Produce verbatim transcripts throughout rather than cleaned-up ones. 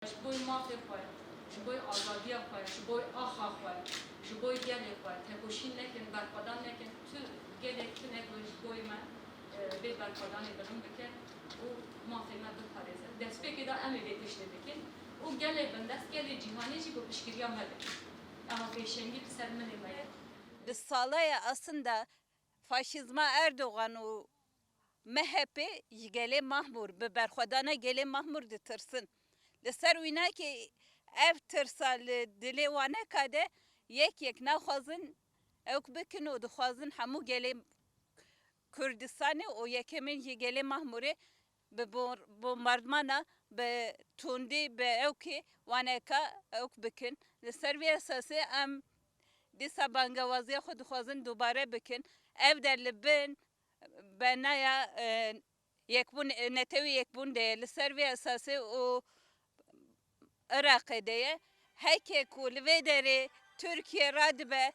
Ji bo mafê xwe, ji bo azadiya xwe, ji bo axa xwe, ji bo gelê xwe tekoşîn nekin, berxwedan nekin. Tu gelek tune ku ji bo me, e, vê berxwedanê bilind bike û mafê me biparêze. Destpêkê de em ê vê tiştê bikin û gelê bindest, gelê cîhanê jî bi piştgiriya me dikin. Eha pêşengî li ser milê me ye. Di salaya asinda faşîzma Erdogan û M H P ji gelê Mahmûr, bi berxwedana gelê Mahmûr ditirsin. Li ser wînakê ev tirsa li dilê waneka de yek yek naxwazin ewk bikin û dixwazin hemû gelê Kurdistanê û yekemîn jî gelê Mahmûrê bi bor-, bombardmana, bi tundî, bi ewkê waneka ewk bikin. Li ser vê esasê em dîsa bangewaziya xwe dixwazin dubare bikin. Ev de li bin benaya, e, yekbûn, e, Netewê Yekbûn de ye. Li ser vê esasê û Iraqê de ye. Heke ku li vê derê Tirkiye radibe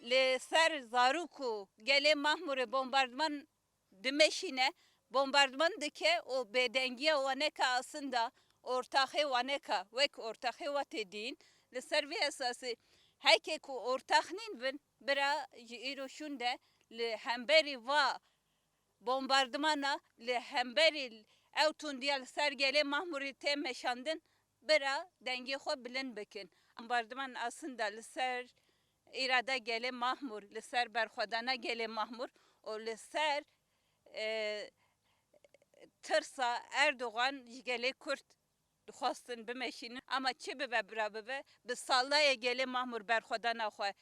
li ser zarok û gelê Mahmûrê bombardman dimeşîne, bombardman dike û bêdengiya waneka asinda ortaxê waneka wek ortaxê wa tê dîn. Li ser vê esasî heke ku ortax nîn bin, bira ji îro şûn de li hemberî va bombardmana, li hemberî ew tundiya li ser gelê Mahmûrê tê meşandin, bira dengê xwe bilind bikin. Bombardman asinda li ser îrada gelê Mahmûr, li ser berxwedana gelê Mahmûr û li ser, e, tirsa Erdogan ji gelê Kurd dixwastin bimeşînin. Ama çi bibe bira bibe, bi salayê gelê Mahmûr berxwedana xwe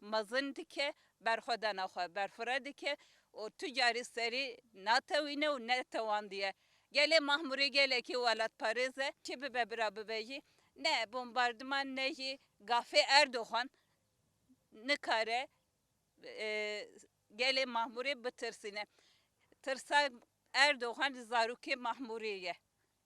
mezin dike, berxwedana xwe berfire dike û tu carî serî natewîne û netewandiye. Gelê Mahmûrê gelekî welatparêz e, çi bibe bira bibe jî, ne bombardiman ne jî gafê Erdogan nikare, e, gelê Mahmûrê bitirsîne. Tirsa Erdogan li zarokê Mahmûrê ye.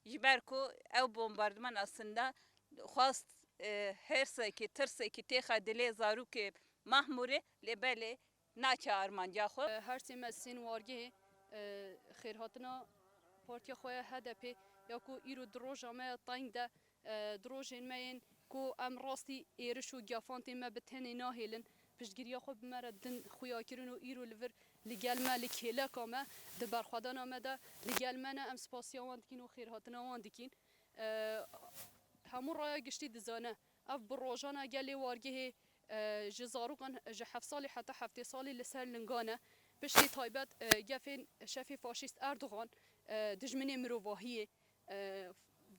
Ji ber ku ew bombardiman aslında xwest, e, hirsekî, tirsekî têxa dilê zarokê Mahmûrê, lê belê naçe armanca xwe. Her sê me sên wargehê, e, xêrhatina partiya xwe ya H D P ya ku îro di roja me ya teng de, e, di rojên me yên ku em rastî êriş û gefantên me bi tenê nahêlin, piştgiriya xwe bi me re din xuya kirin û îro li vir li gel me, li kêleka me di berxwedana me de li gel me ne, em spasiya wan dikîn û xêrhatina wan dikîn. E, hemû raya giştî dizane, ev bi rojana gelê wargehê, e, ji zarokan ji heft salî heta heftê salî li ser lingan e. Piştî taybet, e, gefên şefê faşîst Erdogan, e, dijminê mirovahiyê, e,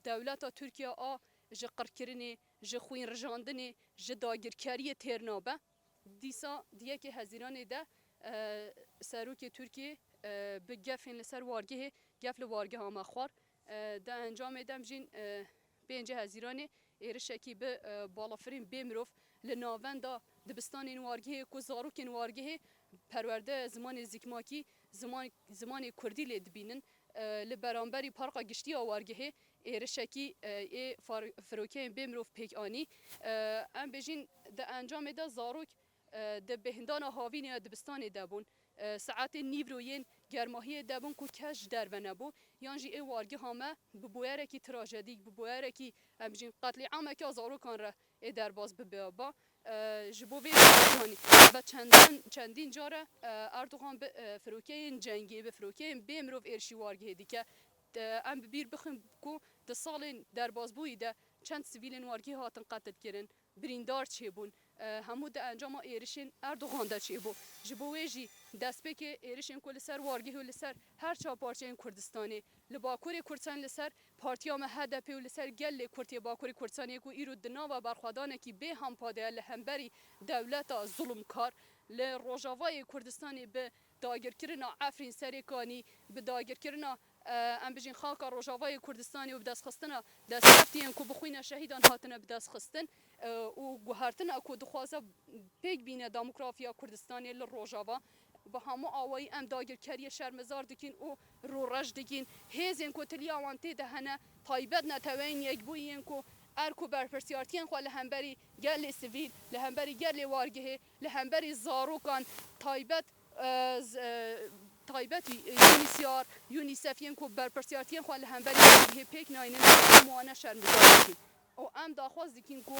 dewleta Tirkiye a ji qirkirinê, ji xwînrijandinê, ji dagirkeriyê têr nabe. Dîsa di yekê Hezîranê de, e, serokê Tirkiyê, e, bi gefên li ser wargehê gef li wargeha me xwar. E, di encamê de em jîn, e, pêncê Hezîranê êrişekî bi, e, balafirên bê mirov li navenda dibistanên wargehê ku zarokên wargehê perwerde zimanê zikmakî, ziman-, zimanê kurdî lê dibînin, e, li beramberî parka giştî ya wargehê êrişekî, e, ê far-, firokeyên bê mirov pêk anî. E, em bêjîn di encamê de zarok, e, di bêhindana havînê ya dibistanê de bûn. E, saetên nîvro yên germahiyê de bûn ku kes ji derve nebû, yan jî ê wargeha me bi bûyerekî trajedîk, bi bûyerekî, em bijîn, qetlîameke zarokan re ê derbas bibe ba. E, ji bo vê jî, yanî, ve çendin, çendîn care, e, Erdogan bi, e, firokeyên cengê, bi firokeyên bê mirov êrişî wargehê dike. E, em bi bîr bixin ku di salên derbasbûyî de çend sivîlên wargehê hatin qetilkirin, birîndar çêbûn. E, hemû di encama êrişên Erdogan de çêbû. Ji bo wê jî destpêkê êrişên ku li ser wargehê û li ser her çar parçeyên Kurdistanê, li Bakurê Kurdistanê li ser partiya me H D P û li ser gelê Kurd yê Bakurê Kurdistanê ku îro di nava berxwedanekî bê hempa de ye li hemberî dewleta zulumkar, li Rojavayê Kurdistanê bi dagirkirina Efrîn, Serêkanî, bi dagirkirina, e, em bijîn, xaka Rojavayê Kurdistanê û bi destxistina destkeftiyên ku bi xwîna şehîdan hatine bi dest xistin, e, û guhertina ku dixwaze pêk bîne demografiya Kurdistanê li Rojava. Bi hemû awayî em dagirkeriyê şermezar dikîn û rûreş dikîn. Hêzên ku tiliya wan tê de hene, taybet Neteweyên Yekbûyî yên ku erk û berpirsiyartiyên xwe li hemberî gelê sivîl, li hemberî gelê wargehê, li hemberî zarokan taybet, e, z-, e, taybet û, e, UNHCR, UNICEF yên ku berpirsiyartiyên xwe li hemberî wargehê pêk nayînin, em wane şermizar dikin. Û em daxwaz dikin ku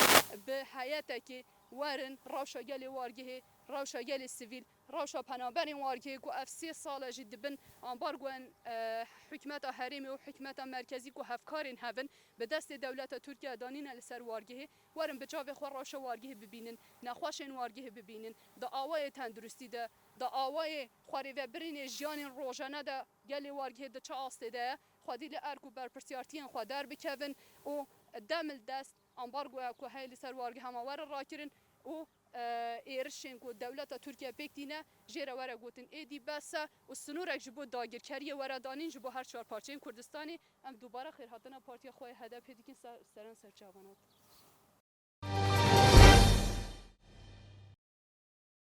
bi heyetekê werin rewşa gelê wargehê, rewşa gelê sivîl, rewşa penaberên wargehê ku ev sê sal e jî dibin ambargoyên, e, hikûmeta herêmê û hikûmeta merkezî ku hevkarên hev in, bi destê dewleta Tirkiye danîne li ser wargehê, werin bi çavê xwe rewşa wargehê bibînin, nexweşên wargehê bibînin, di awayê tenduristî de, di awayê xwerêvebirînê jiyanên rojane de gelê wargehê di çi astê de ye, xwedî li erk û berpirsiyartiyên xwe derbikevin û dem li dest ambargoya ku heye li ser wargeha me were rakirin û, e, êrişên ku dewleta Tirkiye pêk tîne jê re were gotin êdî bes e û sinûrek ji bo dagirkeriyê were danîn ji bo her çar parçeyên Kurdistanê. Em dubare xêrhatina partiya xwe ya HDPê dikin ser, seren ser çavan hat.